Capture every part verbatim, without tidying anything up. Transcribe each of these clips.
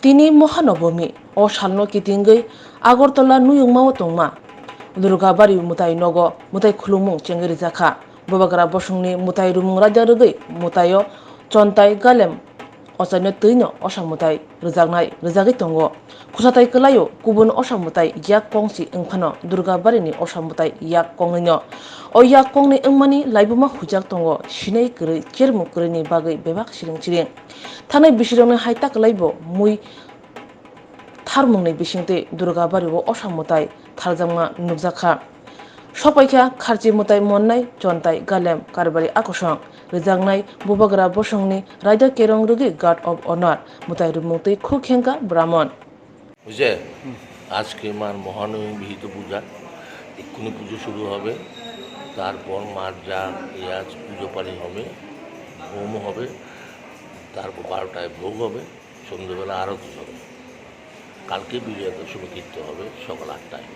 Tini Mohanobomi, o salno kitingwi Agartala nuyungmao tongma Durgabari mwtai nogo mwtai khulumung chengwi rijakha. Bubagra bosongni mwtai rumung raida rwgwi mwtaio chontai galem ochaino twino osa mwtai rwjaknai rwjagwi tongo. Khwsatai kwlaio kubun osa mwtai yak kongsi wngphano Durgabarini osa mwtai yak kongnwino. O yak kongnwi wngmani laibuma huijak tongo, sinai kwrwi chermung kwrwini bagwi bebak siring siring. Thanai bisirokni hai ta kwlaibo mui tharmungni bisingtwi Durgabari o osa mwtai tharjakma nukjakha. Sopaikha kharchi mwtai monnai chontai galem karbari akosong rijaknai Bubagra bosongni raida kerong rwgwi Guard of Honor mwtai rumung twi khuk khengkha Brahmon. বুঝছে? আজকে মার মহানবমী বিহিত পূজা, এক্ষুনি পুজো শুরু হবে। তারপর মার যা ইয়ে আছে, পুজো পালি হবে, হোম হবে, তারপর বারোটায় ভোগ হবে, সন্ধ্যেবেলা আরতি হবে। কালকে বিজয়া দশমী কীর্তন হবে সকাল আটটায়।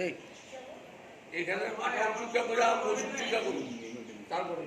এই, এখানে মাথা উঁচুটা করে আর ওই উঁচুটা করুন। তারপরে